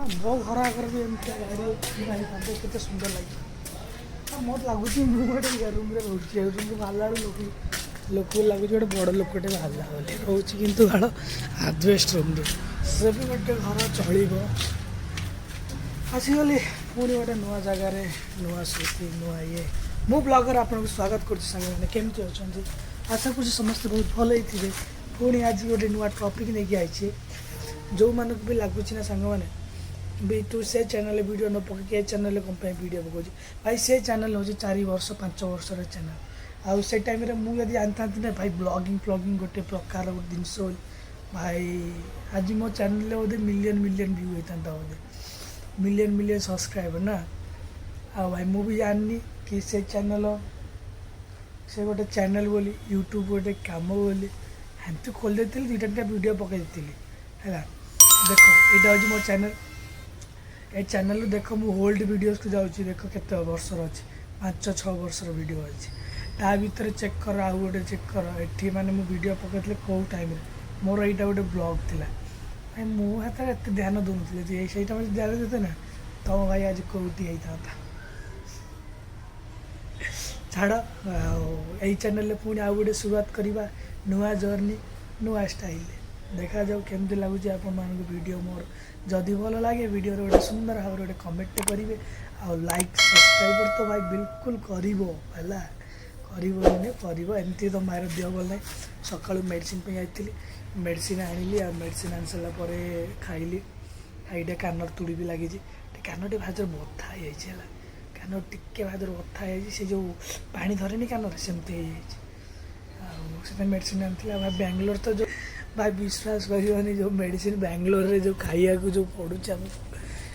ମୋ ଘର ଆଗରେ ବି ଏମିତିଆ ଗାଡ଼ି ହେଇଥାନ୍ତେ, କେତେ ସୁନ୍ଦର ଲାଗିବ। ଆଉ ମୋତେ ଲାଗୁଛି ମୁଁ ଗୋଟେ ଏ ରୁମ୍ରେ ରହୁଛି। ଏ ରୁମ୍ରୁ ବାହାରିଲା ବେଳକୁ ଲୋକକୁ ଲାଗୁଛି ଗୋଟେ ବଡ଼ ଲୋକଟେ ବାହାରିଲା ବୋଲି। ରହୁଛି କିନ୍ତୁ ଘର ଆଜବେଷ୍ଟ ରୁମ୍ରେ, ସେ ବି ଗୋଟେ ଘର ଚଳିବ। ଆସିଗଲି ପୁଣି ଗୋଟେ ନୂଆ ଜାଗାରେ, ନୂଆ ସ୍ମୃତି, ନୂଆ ଇଏ। ମୁଁ ବ୍ଲଗର ଆପଣଙ୍କୁ ସ୍ୱାଗତ କରୁଛି। ସାଙ୍ଗମାନେ, କେମିତି ଅଛନ୍ତି? ଆଶା କରୁଛି ସମସ୍ତେ ବହୁତ ଭଲ ହେଇଥିବେ। ପୁଣି ଆଜି ଗୋଟେ ନୂଆ ଟପିକ୍ ନେଇକି ଆଇଛି। ଯେଉଁମାନଙ୍କୁ ବି ଲାଗୁଛି ନା ସାଙ୍ଗମାନେ ବି, ତୁ ସେ ଚ୍ୟାନେଲରେ ଭିଡ଼ିଓ ନ ପକେଇକି ଏ ଚ୍ୟାନେଲରେ କ'ଣ ପାଇଁ ଭିଡ଼ିଓ ପକାଉଛି? ଭାଇ, ସେ ଚ୍ୟାନେଲ୍ ହେଉଛି 4 ବର୍ଷ, 5 ବର୍ଷର ଚ୍ୟାନେଲ୍। ଆଉ ସେ ଟାଇମ୍ରେ ମୁଁ ଯଦି ଜାଣିଥାନ୍ତି ନା ଭାଇ, ବ୍ଲଗିଂ ଫ୍ଲଗିଂ ଗୋଟେ ପ୍ରକାର ଗୋଟେ ଜିନିଷ ବୋଲି, ଭାଇ, ଆଜି ମୋ ଚ୍ୟାନେଲରେ ବୋଧେ ମିଲିୟନ୍ ମିଲିୟନ୍ ଭ୍ୟୁ ହେଇଥାନ୍ତା, ବୋଧେ ମିଲିୟନ୍ ମିଲିୟନ୍ ସବସ୍କ୍ରାଇବର୍ ନା। ଆଉ ଭାଇ, ମୁଁ ବି ଜାଣିନି କି ସେ ଚ୍ୟାନେଲ୍, ସେ ଗୋଟେ ଚ୍ୟାନେଲ୍ ବୋଲି, ୟୁଟ୍ୟୁବ୍ ଗୋଟେ କାମ ବୋଲି। ଏମିତି ଖୋଲି ଦେଇଥିଲି, ଦୁଇଟା ତିନିଟା ଭିଡ଼ିଓ ପକାଇ ଦେଇଥିଲି। ହେଲା, ଦେଖ, ଏଇଟା ହେଉଛି ମୋ ଚ୍ୟାନେଲ୍। ଏ ଚ୍ୟାନେଲ୍ରୁ ଦେଖ, ମୁଁ ଓଲ୍ଡ ଭିଡ଼ିଓସ୍କୁ ଯାଉଛି। ଦେଖ କେତେ ବର୍ଷର ଅଛି, 5-6 ବର୍ଷର ଭିଡ଼ିଓ ଅଛି ତା ଭିତରେ। ଚେକ୍ କର, ଆଉ ଗୋଟେ ଚେକ୍ କର ଏଠି। ମାନେ ମୁଁ ଭିଡ଼ିଓ ପକାଇଥିଲି କେଉଁ ଟାଇମ୍ରେ ମୋର ଏଇଟା ଗୋଟେ ବ୍ଲଗ୍ ଥିଲା। ଭାଇ, ମୁଁ ହେତେବେଳେ ଏତେ ଧ୍ୟାନ ଦେଉନଥିଲି। ଯଦି ସେଇ ଟାଇମ୍ରେ ଧ୍ୟାନ ଦେତେ ନା, ତମ ଭାଇ ଆଜି କେଉଁଠି ହେଇଥାନ୍ତା। ଛାଡ଼, ଆଉ ଏଇ ଚ୍ୟାନେଲ୍ରେ ପୁଣି ଆଉ ଗୋଟେ ଶୁରୁଆତ କରିବା, ନୂଆ ଜର୍ଣ୍ଣି, ନୂଆ ଷ୍ଟାଇଲ୍ରେ। ଦେଖାଯାଉ କେମିତି ଲାଗୁଛି ଆପଣମାନଙ୍କୁ ଭିଡ଼ିଓ ମୋର। ଯଦି ଭଲ ଲାଗେ, ଭିଡ଼ିଓରେ ଗୋଟେ ସୁନ୍ଦର ଭାବରେ ଗୋଟେ କମେଣ୍ଟଟେ କରିବେ। ଆଉ ଲାଇକ୍, ସବସ୍କ୍ରାଇବର୍ ତ ଭାଇ ବିଲକୁଲ କରିବ। ହେଲା, କରିବ ମାନେ କରିବ। ଏମିତି ତ ମାର ଦେହ ଭଲ ନାହିଁ। ସକାଳୁ ମେଡ଼ିସିନ ପାଇଁ ଯାଇଥିଲି, ମେଡ଼ିସିନ ଆଣିଲି। ଆଉ ମେଡ଼ିସିନ ଆଣି ସାରିଲା ପରେ ଖାଇଲି। ଖାଇଟା କାନର ତୁଡ଼ି ବି ଲାଗିଛି ଟିକେ। କାନ ଟିକେ ଭାଜର ବଥା ହେଇଯାଇଛି। ହେଲା, କାନ ଟିକେ ଭାଜର ବଥା ହେଇଯାଇଛି। ସେ ଯେଉଁ ପାଣି ଧରେନି କାନରେ, ସେମିତି ହେଇଯାଇଛି। ଆଉ ସେଥିପାଇଁ ମେଡ଼ିସିନ ଆଣିଥିଲି। ଆଉ ଭାଇ, ବାଙ୍ଗଲୋର ତ ଯେଉଁ, ଭାଇ, ବିଶ୍ୱାସ କରିବନି, ଯେଉଁ ମେଡ଼ିସିନ ବାଙ୍ଗଲୋରରେ ଯେଉଁ ଖାଇବାକୁ ଯେଉଁ ପଡ଼ୁଛି ଆମକୁ,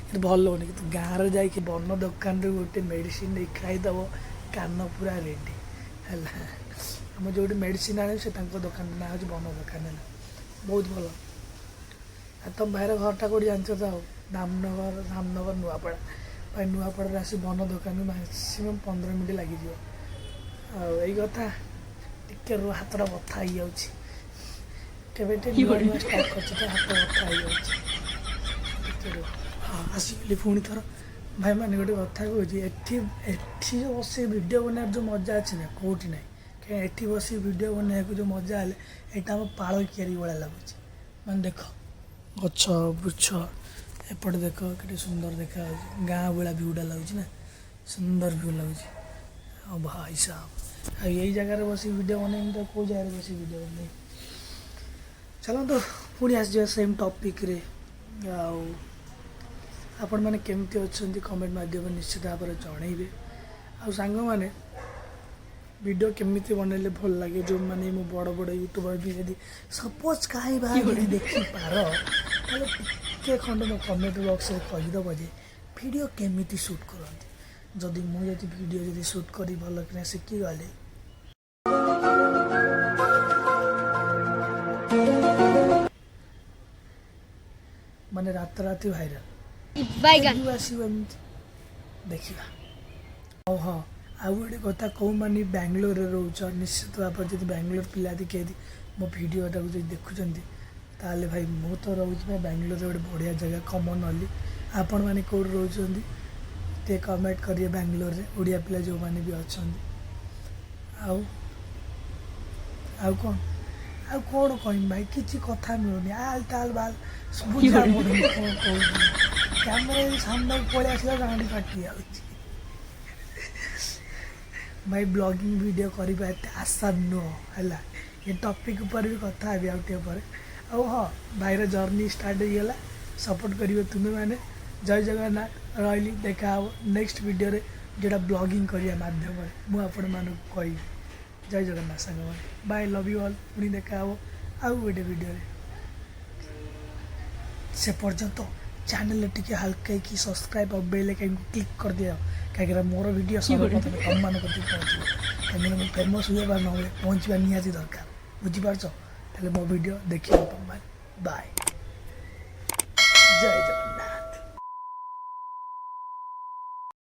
କିନ୍ତୁ ଭଲ ହେଉନି। କିନ୍ତୁ ଗାଁରେ ଯାଇକି ବନ ଦୋକାନରୁ ଗୋଟେ ମେଡ଼ିସିନ ନେଇ ଖାଇଦେବ, କାନ ପୁରା ରେଡ଼ି। ହେଲା, ଆମେ ଯେଉଁଠି ମେଡ଼ିସିନ ଆଣିବୁ, ସେ ତାଙ୍କ ଦୋକାନ ନାଁ ହେଉଛି ବନ ଦୋକାନ। ହେଲା, ବହୁତ ଭଲ। ଆଉ ତମ ଭାଇର ଘରଟା କେଉଁଠି ଜାଣିଛ ତ? ଆଉ ଧାମନଗର, ଧାମନଗର ନୂଆପଡ଼ା। ଭାଇ, ନୂଆପଡ଼ାରେ ଆସି ବନ ଦୋକାନରୁ ମ୍ୟାକ୍ସିମମ୍ 15 ମିନିଟ୍ ଲାଗିଯିବ। ଆଉ ଏଇ କଥା, ଟିକେ ରୁହ, ହାତଟା ବଥା ହେଇଯାଉଛି। କେବେ ଟିକେ ନୂଆ ନୂଆ ଷ୍ଟାର୍ଟ କରିଛି ତ ହାତ ବଥା ହେଇଯାଉଛି, ଟିକେ ରୁହ। ହଁ, ଆସିଗଲି ପୁଣି ଥର। ଭାଇମାନେ, ଗୋଟେ କଥା କହୁଛି, ଏଠି ଯେଉଁ ବସି ଭିଡ଼ିଓ ବନେଇବାର ଯେଉଁ ମଜା ଅଛି ନା, କେଉଁଠି ନାହିଁ। କାହିଁକି ଏଠି ବସି ଭିଡ଼ିଓ ବନେଇବାକୁ ଯେଉଁ ମଜା ହେଲେ, ଏଇଟା ଆମ ପାଳ କିଆରି ଭଳିଆ ଲାଗୁଛି। ମାନେ ଦେଖ, ଗଛ ବୃଛ ଏପଟେ ଦେଖ, କେତେ ସୁନ୍ଦର ଦେଖାଯାଉଛି। ଗାଁ ଭଳିଆ ଭିଉଟା ଲାଗୁଛି ନା, ସୁନ୍ଦର ଭିଉ ଲାଗୁଛି। ଆଉ ଭାଇ ସାହେବ, ଆଉ ଏଇ ଜାଗାରେ ବସି ଭିଡ଼ିଓ ବନେଇବି ତ କେଉଁ ଜାଗାରେ ବସି ଭିଡ଼ିଓ ବନେଇବି? ଚାଲନ୍ତୁ, ପୁଣି ଆସିଯିବା ସେମ୍ ଟପିକ୍ରେ। ଆଉ ଆପଣମାନେ କେମିତି ଅଛନ୍ତି, କମେଣ୍ଟ ମାଧ୍ୟମରେ ନିଶ୍ଚିତ ଭାବରେ ଜଣେଇବେ। ଆଉ ସାଙ୍ଗମାନେ, ଭିଡ଼ିଓ କେମିତି ବନେଇଲେ ଭଲ ଲାଗେ? ଯେଉଁମାନେ ମୁଁ ବଡ଼ ବଡ଼ ୟୁଟ୍ୟୁବର ବି ଯଦି ସପୋଜ୍ କାହିଁ ବାହା ଯଦି ଦେଖିପାର, ତାହେଲେ ଟିକେ ଖଣ୍ଡେ ମୋ କମେଣ୍ଟ ବକ୍ସରେ କହିଦେବ ଯେ ଭିଡ଼ିଓ କେମିତି ସୁଟ୍ କରନ୍ତି। ଯଦି ମୁଁ ଯଦି ଭିଡ଼ିଓ ଯଦି ସୁଟ୍ କରି ଭଲ କିନା ଶିଖିଗଲି, ମାନେ ରାତାରାତି ଭାଇରାଲ ବାଇଗଣ ଭିଉ ଆସିବ ଏମିତି, ଦେଖିବା। ଆଉ ହଁ, ଆଉ ଗୋଟେ କଥା, କେଉଁମାନେ ବାଙ୍ଗଲୋରରେ ରହୁଛ, ନିଶ୍ଚିତ ଭାବରେ ଯଦି ବାଙ୍ଗଲୋର ପିଲା ଯଦି କେହି ମୋ ଭିଡ଼ିଓଟାକୁ ଯଦି ଦେଖୁଛନ୍ତି, ତାହେଲେ ଭାଇ, ମୁଁ ତ ରହୁଛି ଭାଇ ବାଙ୍ଗଲୋରରେ ଗୋଟେ ବଢ଼ିଆ ଜାଗା କମନଅଲି। ଆପଣମାନେ କେଉଁଠି ରହୁଛନ୍ତି, ଟିକେ କମେଣ୍ଟ କରିବେ, ବାଙ୍ଗଲୋରରେ ଓଡ଼ିଆ ପିଲା ଯେଉଁମାନେ ବି ଅଛନ୍ତି। ଆଉ କ'ଣ କହିବି ଭାଇ, କିଛି କଥା ମିଳୁନି। ଆଲ ତାଲ ବାଲ ବୁଝା ପଡ଼ୁନି କ'ଣ କହୁଛି। କ୍ୟାମେରା ଯଦି ସାମ୍ନାକୁ ପଳେଇ ଆସିଲା, ଗାଣ୍ଡି ଫାଟି ଯାଉଛି। ଭାଇ, ବ୍ଲଗିଂ ଭିଡ଼ିଓ କରିବା ଏତେ ଆସାନ ନୁହଁ। ହେଲା, ଏ ଟପିକ୍ ଉପରେ ବି କଥା ହେବି ଆଉ ଟିକେ ପରେ। ଆଉ ହଁ, ଭାଇର ଜର୍ଣ୍ଣି ଷ୍ଟାର୍ଟ ହେଇଗଲା, ସପୋର୍ଟ କରିବ ତୁମେମାନେ। ଜୟ ଜଗନ୍ନାଥ, ରହିଲି। ଦେଖା ହେବ ନେକ୍ସଟ ଭିଡ଼ିଓରେ, ଯେଉଁଟା ବ୍ଲଗିଂ କରିବା ମାଧ୍ୟମରେ ମୁଁ ଆପଣମାନଙ୍କୁ କହିବି। ଜୟ ଜଗନ୍ନାଥ ସାଙ୍ଗମାନେ, ବାଏ, ଲଭ୍ you all. ପୁଣି ଦେଖା ହେବ ଆଉ ଗୋଟେ ଭିଡ଼ିଓରେ। ସେ ପର୍ଯ୍ୟନ୍ତ ଚ୍ୟାନେଲରେ ଟିକେ ହାଲକା ହେଇକି ସବସ୍କ୍ରାଇବ୍ ଆଉ ବେଲ୍ ଆଇକନ୍କୁ କ୍ଲିକ୍ କରିଦିଅ, କାହିଁକିନା ମୋର ଭିଡ଼ିଓ ସର୍ବପ୍ରଥମେ ତୁମମାନଙ୍କ କତିକି ପହଞ୍ଚିବ। କାହିଁକିନା ମୁଁ ଫେମସ୍ ହୁଏ ବା ନ ହୁଏ, ପହଞ୍ଚିବା ନିହାତି ଦରକାର। ବୁଝିପାରୁଛ? ତାହେଲେ ମୋ ଭିଡ଼ିଓ ଦେଖିବ ତୁମମାନେ। ବାଏ, ଜୟ ଜଗନ୍ନାଥ।